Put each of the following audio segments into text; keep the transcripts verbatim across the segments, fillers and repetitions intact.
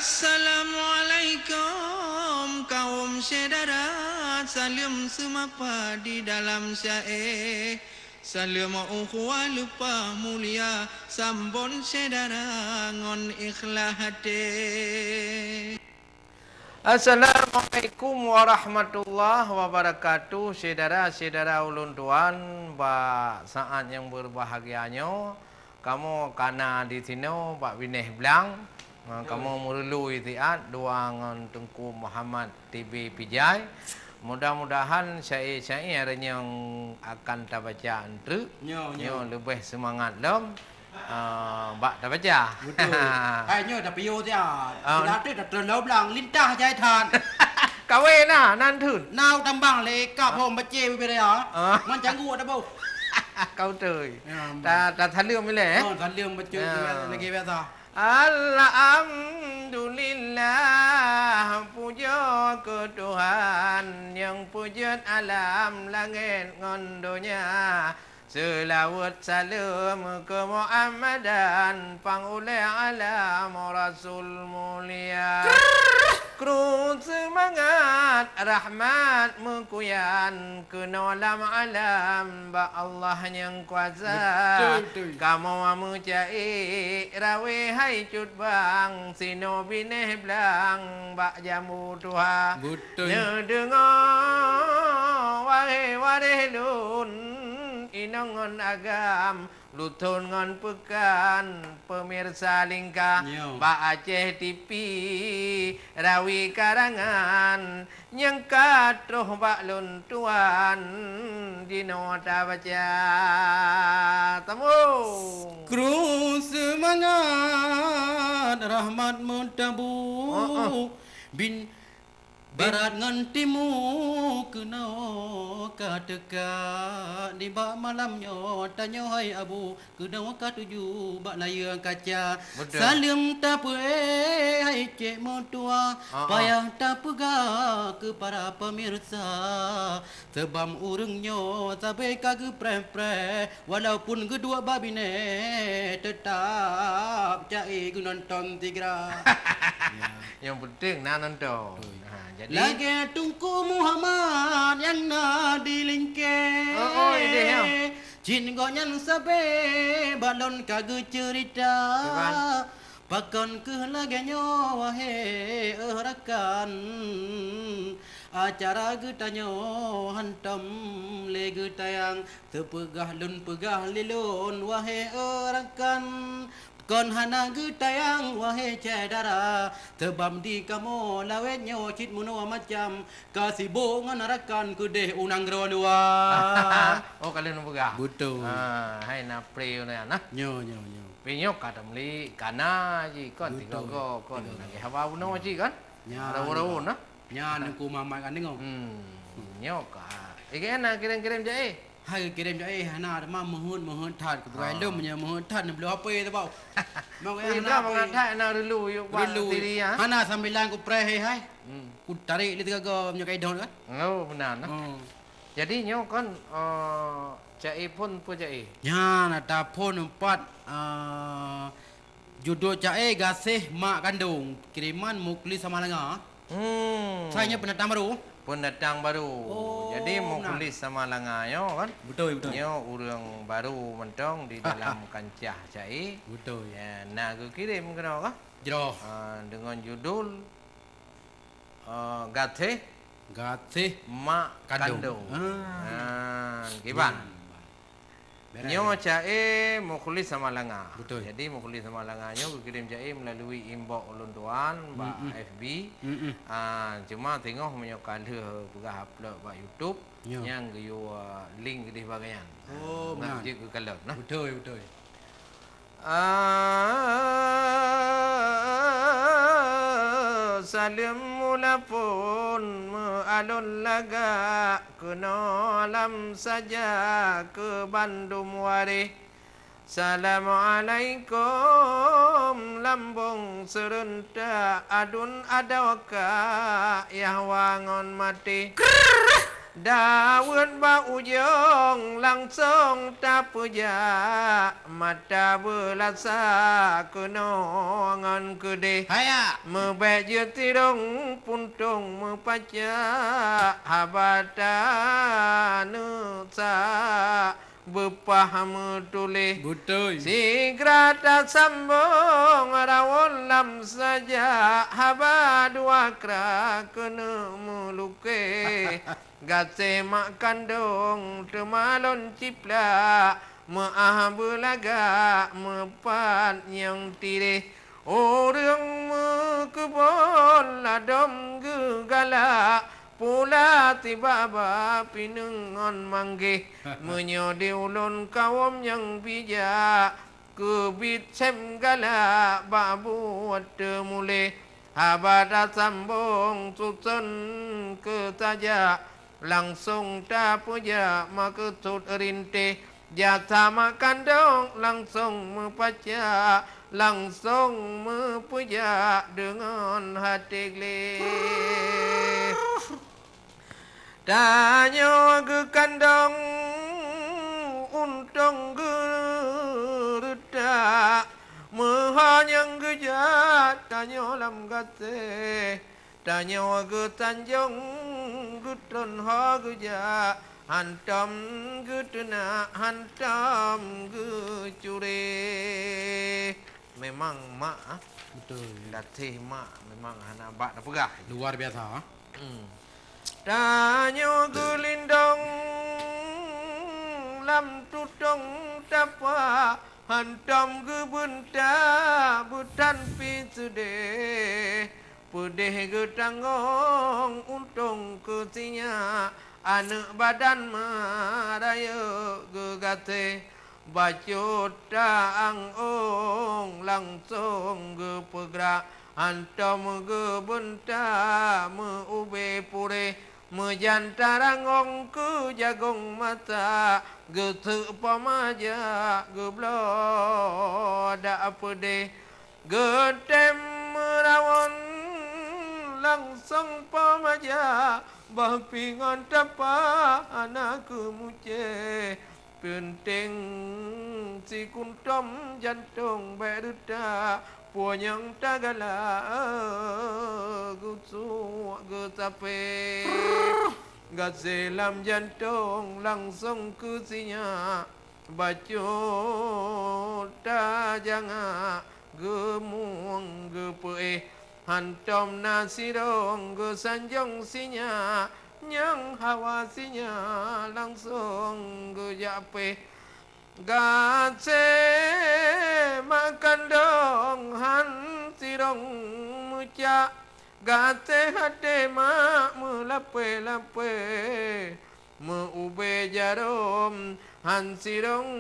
Assalamualaikum kaum syedara, saleuem seumapa di dalam syae. Saleuem ukhuwah leupah mulia, sambon syedara ngon ikhlas até. Assalamualaikum warahmatullahi wabarakatuh. Syedara-syedara ulôn tuan, bak saát nyang beubahgia nyoe, kamoe kana disinoe bak binéh blang. Ha, kamoe meureuloe siat dua ngon Teungku Muhammad T B Pijai. Mudah-mudahan syae-syae nyang akan tabaca eunteuk nyoe, nyoe leubeh seumangat lom. Ah, bak tabaca. Beutôi. Hai nyoe tapiôh siat. Ah. Sila teuk tatreun lam blang, lintah jai that. Kawé na, nan theun. Na u tambang lé ka phom bacé bibir ya. Ah. Man canggu ada bau. Kau beutôi. Ya, ta, ta saleuem ilée, eh? Oh, saleuem bacut lagi biasa. Alhamdulillah, pujoe keu Tuhan nyang peujeuet alam langét ngon donya. Seulaweuet saleuem keu Muhammadan, pangulée alam Rasul mulia. Kru seumangat rahmat meukuyan keunoe lam alam bak Allah nyang kuasa. Beutôi, beutôi. Kamoe meucai rawé hai cut bang, sinoe binéh blang bak jambu tuha. Beutôi. Neudeungoe wahé waréh lôn, inong ngon agam, luthon ngon peukan, peumirsa lingka. Nyoe. Bak Aceh T V, rawi karangan, nyang ka troh bak lôn tuan, jinoe tabaca. Sambung. Kru seumangat rahmat meutabu. Heeh. Bin Barat ngon timu keunoe ka teuka, nibak malam nyoe tanyoe hai Abu, keunoe ka tuju bak layeue kaca. Beutôi. Saleuem tapeuék hai cék meutuah, ah, ah, payah tapeugah keu para peumirsa, seubab ureuëng nyoe sabe ka geupreh-preh. Walaupun geuduek bak binéh, teutap cai geunonton sigra. Ya. Nyang penting na nonton. Betul. Ha, jadi lagée Teungku Muhammad nyang na di Lingkée. Oh, oh, idéh, ya. Cit gobnyan sabe bak lôn ka geuceurita. Iban. Pakon kheueh lagée nyoe, wahé, eh, rakan? Acara geutanyoe hantom lé geutayang, teupeugah lôn peugah lé lôn, wahé, eh, rakan. Kon hana geutayang, wahé syedara, seubab di kamoe lawét nyoe cit meunoe macam, ka sibok ngon rakan keudeh u nanggroe luwa. Oh, ka lheueh neupeugah. Beutôi. Ha, hai na pre nyan, nah. Nyoe, nyoe, nyoe. Pi nyoe ka teumeulik, kana jih kon. Beutôi. Tiga go kon. Tiga go. Lagée haba bunoe jih kon. Nyan. Rawoe-rawoe, nah. Nyan Teungku Muhammad kan deungoe. Hmm. Nyoe ka. Ih, keu na kirém-kirém jai. Hai kirém jai, hana teuma meuheuet-meuheuet that. Keu bukai lom nyoe meuheuet that, neubloe H P teuh bau. Meuheuet that, meuheuet that, na rulu yuk bak siri, ha? Hana sambilan kupreh hai. Hmm. Kutarék lé teuga-ga meunyoe ka idong kan? Oh, beuna nah. Oh. Jadi nyoe kan, eh, cai phon peue cai? Nyan ata phon empat, eh, judul cai Gaséh Mak Kandong, kiriman Mukhlis Samalanga. Hmm. Saya nyoe pendatang baru. Pendatang baru. Oh, jadi nah. Mukhlis Samalanga nyoe kan? Beutôi, beutôi. Nyoe ureuëng baru mantong di dalam kancah cai. Beutôi. Ya, na geukirém keunoe kah? Jroh. Ah, dengan judul, ah, Gaséh Gaséh Mak Kandong. Kandong. Ah. Ah, kiban. Nyoe cai Mukhlis Samalanga. Beutôi. Jadi Mukhlis Samalanga nyoe geukirém cai meulalu inbox ulôn tuan bak F B. Mm-mm. Ah, cuma teungoh meunyoe ka lheueh peugah upload bak YouTube, nyoe nyang geuyue link keudeh bagian. Oh, meunan. Jeuet geukalon nah. Beutôi, beutôi. Ah, saleuem mula phon meualon lagak keunoe lam saja keu bandum waréh. Assalamualaikum lambong seureuntak adun adoe ka yah wa ngon maté. Daweuet bak ujong langsong tapeujak, mata beulasa keunoe ngon keudeh. Haya! Meubèk jeuet sidroe puntông meupacak, haba taneusak beupah meutuléh. Beutôi. Sigra tasambong rawon lam sajak, haba dua kra keuneuk meulukèe. Gaséh mak kandông teuma lôn ciplak, meu'ah beulagak meupat nyang tiréh. Ureueng meukeubon ladôm geugalak, pula tibak bak pineung ngon manggéh. Meunyoe di ulôn kawöm nyang bijak, keubiet sém galak bak buet teumuléh. Haba tasambong suson keu tajak, langsong tapeujak meukeusut rintéh. Jasa mak kandông langsong meupacak, langsong meupeujak deungon até gleh. Tanyoe geukandông untông geureutak, meuho nyang geujak tanyoe lam gaséh. Tanyoe geutanjong geutron ho geujak, hantom geuteunak, hantom geucuré. Memang mak, ah. Beutôi. Gaséh mak memang hana bak tapeugah. Luar biasa, ah. Hmm. Tanyoe geulindong lam tutong tapa, hantom geubeunta beutan pih seudeh. Peudeh geutanggong untông keu sinyak, aneuk badan meurayeuk geugaséh. Bacut ta-ang-ong langsong geupeugrak, hantom geubeunta meu-ubé puréh. Meujan tarangong keu jagong masak, geuseuk po majak geubloe dak peudeh. Geutem meurawon langsong po majak, boh pih ngon tapa hana keumucéh. Peunteng sikuntom jantong bèk reutak, punyang tagalak geusuak geusapé. Gaséh lam jantong langsong keu sinyak, bacut tajangak geumueng geupeuéh. Hantom na sidroe geusanjong sinyak, nyang hawa sinyak langsong geujak péh. Gaséh mak kandong han sidroe meucak, gaséh até mak meulapée-lapée. Meu-ubé jaroe han sidroe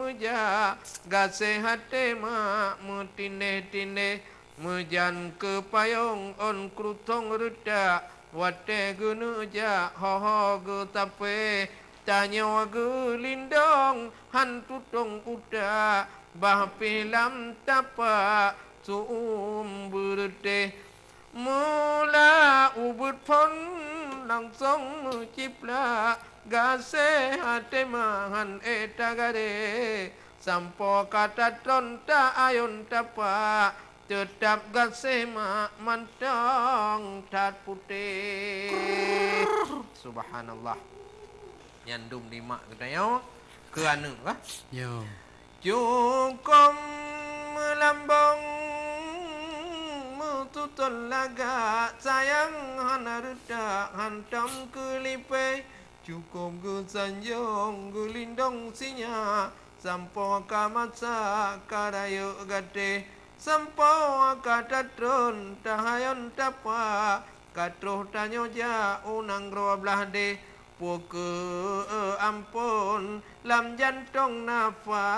meujak, gaséh até mak meutindéh-tindéh. Meujan keu payong ôn kruthong reutak, watée geuneuk jak ho-ho geusapé. Tanyoe geulindong han tutong utak, bah pih lam tapa su-uem beureutéh. Mula ubeuet phon langsong meuciplak, gaséh até mak han ék tagarée. Sampoe ka tatron ta-ayon tapa, teutab gaséh mak mantong that putéh. Subhanallah. Nyan dum nibak geutanyoe keu aneuk, bah. Yo. Cukôp meulambong meututon lagak, sayang hana reutak hantom keu lipée. Cukôp geusanjong geulindong sinyak, sampoe ka masak ka rayeuk gatéh. Sampoe ka tatron tahayon tapa, ka troh tanyoe jak u nanggroe blaih deh. Peu kheueh amphon lam jantong nafa,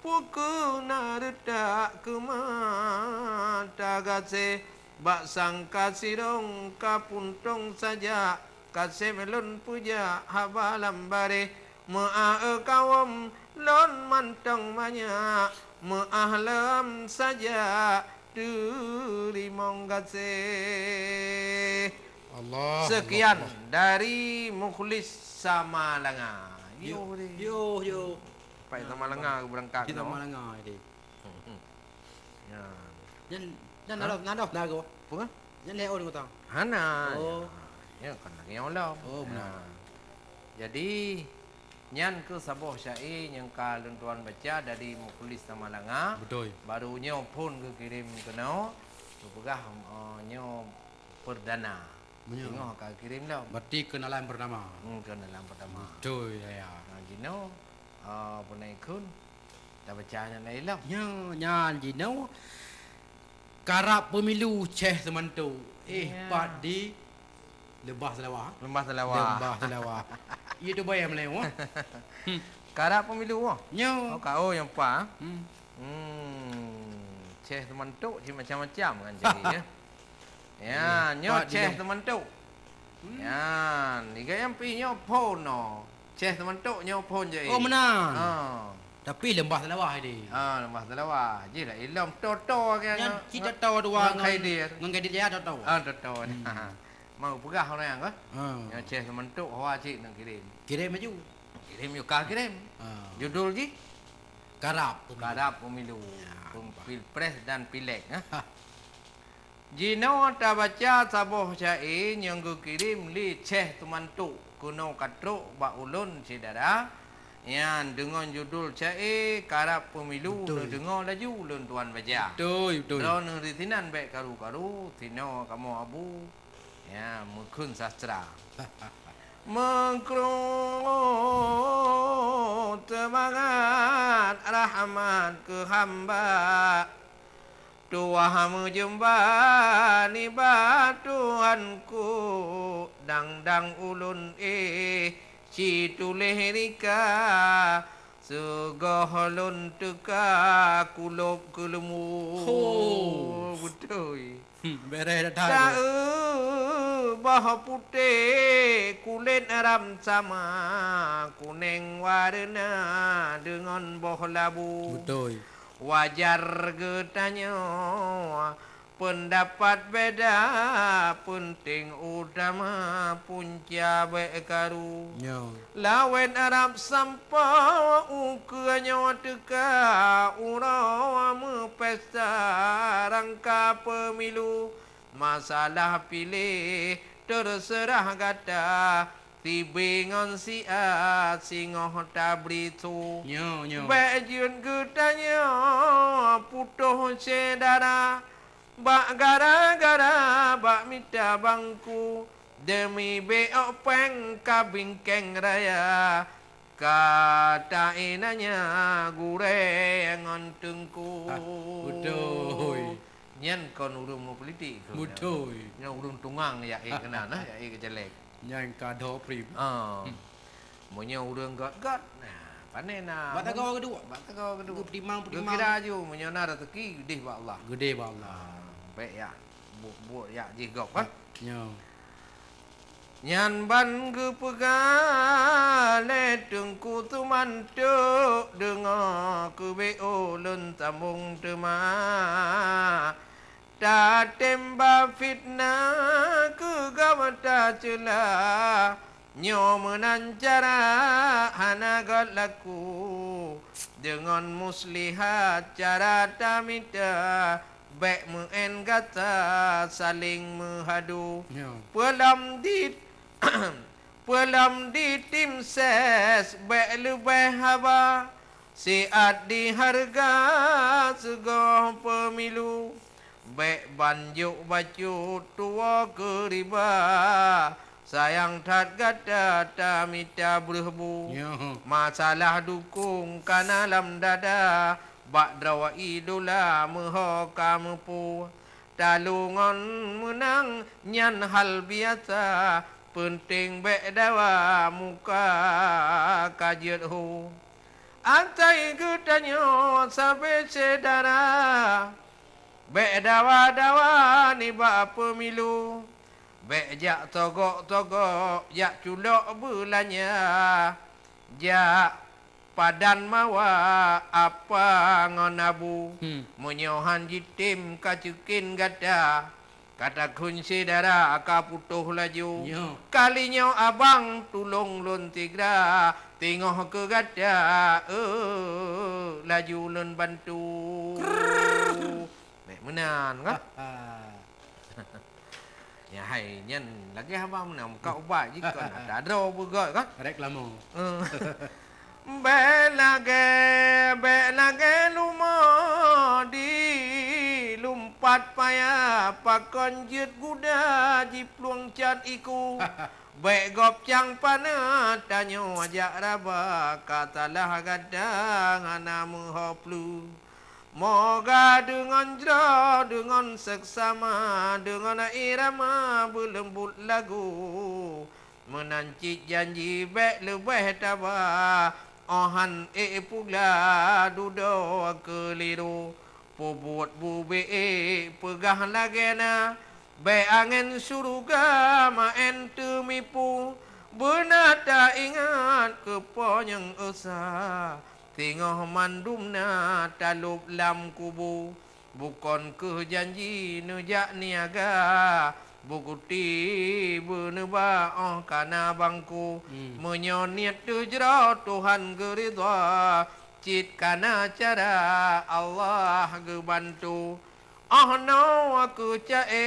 peu kheueh na reutak keu mata gaséh. Bak sangka sidong ka puntông sajak, ka sép lôn peujak haba lam baréh. Meu'ah eu kawöm lôn mantong manyak, meu'ah lom sajak teurimong gaséh. Allah, sekian Allah, Allah. Dari Mukhlis Samalanga. Yo, yo, deh. Yo, yo. Pai Samalanga ke berangkat. Kita no. Samalanga, deh. Ya. Nyan, nyan. Hah? Nadoh, nadoh. Nadoh. Apa? Nyan lé oh di kota. Hana. Oh. Ya, ya, kan lagi yang ulang. Oh, benar. Ya. Jadi, nyan keuh saboh syair nyang ka lôn tuan baca dari Mukhlis Samalanga. Betul. Baru nyoe phon geukirém keunoe, geupeugah, eh, nyoe perdana. Meunyoe. Singoh ka kirém lom. Berarti kenalan pertama. Hmm, kenalan pertama. Betul, ya, ya. Nah, jinoe, eh, peunaikheun, tabaca nyan lom. Nyo, nyan jinoe. Karab pemilu Syeh Seumantok. Eh, ya. Pat di Lembah Seulawah. Lembah Seulawah. Lembah Seulawah. Iya tu bayang Melayu, ah. Hmm. Karab pemilu, ah? Nyo. Oh, ka, oh, nyang pa, ah? Hmm. Hmm. Syeh Seumantok cit macam-macam kan jadi, ya. Ya, eh, nyoe pat di Syeh Lem-, Seumantok. Hmm. Ya, ni gayang pi nyoe phon no. Syeh Seumantok nyoe phon je. Oh, meunan. Ha. Tapi Lembah Seulawah ini. Ha, Lembah Seulawah. Jih lah ilom toto ke. Nyan nyoe, cit ngon, toto dua ngon ngon, Khaidir. Ngon Khaidir ya toto. Ah, toto. Hmm. Mau peugah orang ke? Ha. Nyoe Syeh Seumantok hawa cit nak kirim. Kirim laju. Kirim yuk ka kirim. Ha. Judul jih? Karab Pemilu. Karab Pemilu. Ya, pem-, Pilpres dan Pileg, ha. Ha. Jinoe tabaca saboh syaé nyang geukirém lé Syeh Seumantok keunoe ka trok bak ulôn syedara, nyan deungon judul syaé Karab Pemilu. Betul. Neudeungoe laju ulôn tuan baca. Betul, betul. Droeneuh disinan bék karu-karu, sinoe kamoe abu, ya, meukheun sastra. Meukruet seumangat rahmat keu hamba. Tuwah meujeumba nibak Tuhanku, dang-dang ulôn éh situléh rika, sigoh lôn teuka kulôb keuleumur. Ho. Beutôi. Hmm, bereh dah. Taeu boh putéh kulét ram sama, kunéng wareuna deungon boh labu. Beutôi. Wajar geutanyoe peundapat beda, peunténg utama punca bék karu. Nyo. Lawét rab sampoe ukeue nyoe teuka uroe meupesta rangka pemilu. Masalah piléh teuseurah gata, si B ngon si A singoh tabri su. Nyo, nyo. Bék jeuet geutanyoe putôh syedara, bak gara-gara bak mita bangku, deumi bék péng ka bingkeng raya, ka tainanya gurée ngon teungku. Ah, beutôi. Nyan kon ureuëng meupolitik keu nyan. Beutôi. Nyan ureuëng tungang yak ék keunan, nah, yak ék keu caleg. Nyan ka dho prim. Ah. Hmm. Meunyoe ureuëng gét-gét, nah, pane na. Bak tagawa keudua. Bak tagawa keudua. Geupeutimang-peutimang. Geukira aju, meunyoe na rezeki, geudeh bak Allah. Geudeh bak Allah. Ah, bék yak, buet-buet yak jih gob, kan? Nyo. Nyan ban geupeugah lé Teungku Seumantok, deungoe keu B O lôn sambong teuma. Tatem ba fitnah keu gata ceula, nyoe meunan cara hana gét laku. Deungon muslihat cara tamita, bék meu'en gata saléng meuhadu. Nyo. Peulom di, peulom di tim ses bék leubeh haba. Siat di hareuga sigoe pemilu, bék ban jok bacut tuwoe keu riba, sayang that gata tamita breueh bu. Nyoe. Masalah dukong kana lam dada, bak droe idola meuho ka meupu. Talô ngon meunang nyan hal biasa, peunténg bék dawa muka ka jeuet hu. Asai geutanyoe sabe syedara, bék dawa-dawa nibak pemilu, bék jak togok-togok, jak culok beulanja, jak padan mawa apa ngon abu. Hmm. Meunyoe han jitem ka ceuken gata, Ka takheun syedara ka putôh laju. Nyo. Kali nyoe abang tulông lôn sigra, teungoh keu gata, eh, laju lôn bantu. Krrrr. Bèk meunan, kan? Ha, ha. Nyan hai, nyan lagèe haba meunan, buka ubat jih kon, ata droe beugöt, kan? Reklame. Eh. Bèk lagèe, bèk lagèe luma di lumpat paya, pakon jeuet guda jiplueng cat iku. Bèk gob cang paneuk tanyoe jak raba, ka salah gata hana meuho pleueh. Moga deungon jroh, deungon seksama, deungon irama beuleumbot lagu, meunan cit janji bèk leubeh taba, 'oh han ék pula dudoe keuliru. Peubuet bubé ék peugah lagèe na, bèk angén syeuruga maén teumipu, beuna taingat keu Po nyang Esa. Teungoh mandum na talôb lam kubu, bukon kheueh janji neujak niaga, bukeuti beuneuba 'oh kana bangku. Hmm. Meunyoe niet teuh jroh Tuhan geuridha, cit kana cara Allah geubantu. 'Oh noe keuh ca-e,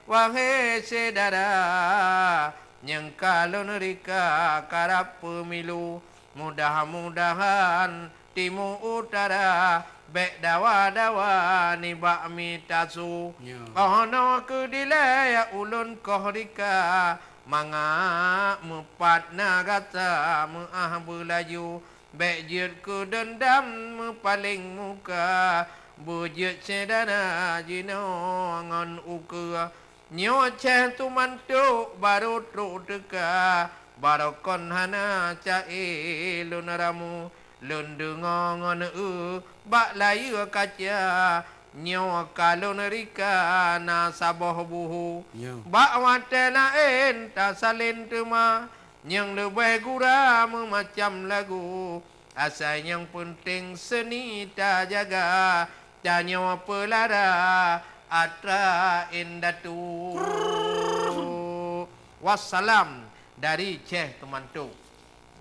wahé syedara, nyang ka lôn rika karab peumilu. Mudah-mudahan Timu Utara bèk dawa-dawa nibak mita su. Ya. 'Oh noe keuh dilèe ulôn koh rika, mangat meupat na gata meu'ah beulaju. Bèk jeuet keu deundam meupaleng muka, beujeuet syedara jinoe ngon ukeue. Nyoe Syeh Tumantok barô trok teuka, barô kon hana ca-e lôn ramu. Lôn deungoe ngon eu bak layeue kaca, nyoe ka lôn rika na saboh buhu. Nyoe. Bak watèe laén tasalén teuma, nyang leubeh gura meumacam lagu. Asai nyang peunteng seuni tajaga, tanyoe peulara atra indatu. Wassalam dari Syeh Tumantok.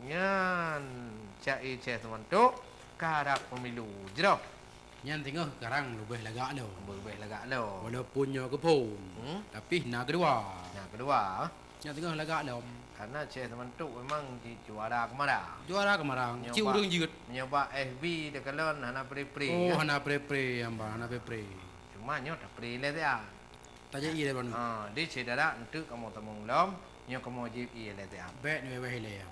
Nyan, ca-e Syeh Tumantok, karab pemilu jroh. Nyan teungoh sekarang leubeh lagak lom. Leubeh lagak lom. Walaupun nyoe keuphon, hmm? Tapi na keudua. Na keudua. Nyan teungoh lagak lom. Karena Syeh Tumantok memang ji-, juara keumara. Juara keumara. Nyoe cit bak, ureueng jeuet. Nyoe bak F B teukalon hana pre-pre, oh, ya? Hana pre-pre, hamba, hana pre-pre. Cuma nyoe tapre lé siat. Tajak ié lé baroe. Ha, di syedara enteuk kamoe tamong lom, nyoe kamoe jieb ié lé siat. Bèk neuwèh-wèh ilèe.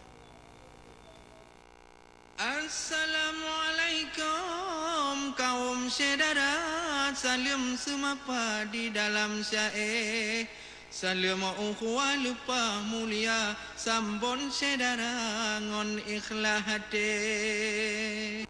Assalamualaikum kaum syedara, saleuem seumapa di dalam syae. Saleuem ukhuwah leupah mulia, sambon syedara ngon ikhlas até.